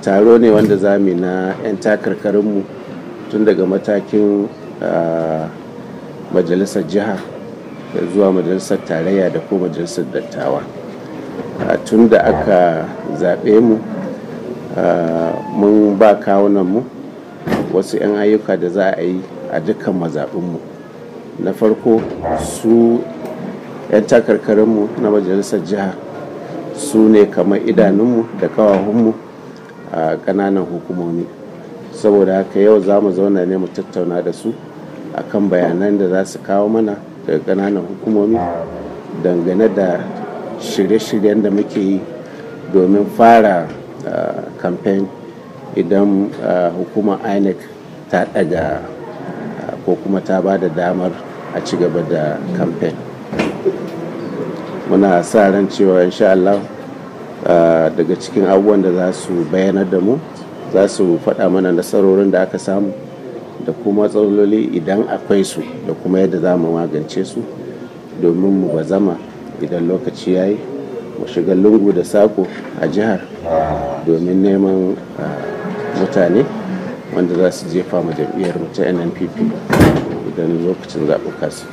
Taro ne wanda za mu na 'yan takarkarinmu tun daga matakin majalisar jiha zuwa majalisar tarayya da kuma majalisar dattawa. Tun da aka zaɓe mu, mun ba kawunanmu wasu 'yan ayyuka da za a yi a dukkan mazaɓinmu. Na farko, su 'yan takarkarinmu na majalisar jiha su ne kamar idanunmu da kawahunmu a ƙananan hukumomi. Saboda haka yau za mu zauna ne mu tattauna da su akan bayanan da za su kawo mana daga ƙananan hukumomi dangane da shirye-shiryen da muke yi domin fara kamfen idan hukumar INEC ta ɗaga ko kuma ta ba da damar a ci gaba da kamfen. Muna sa ran cewa insha Allah daga cikin abubuwan da za su bayanar da mu, za su faɗa mana nasarorin da aka samu da kuma matsaloli idan akwai su, da kuma yadda za mu magance su domin mu bazama idan lokaci ya yi mu shiga lungu da sako a jihar domin neman mutane wanda za su jefa ma jam'iyyar mu ta NNPP idan lokacin zaɓuka su.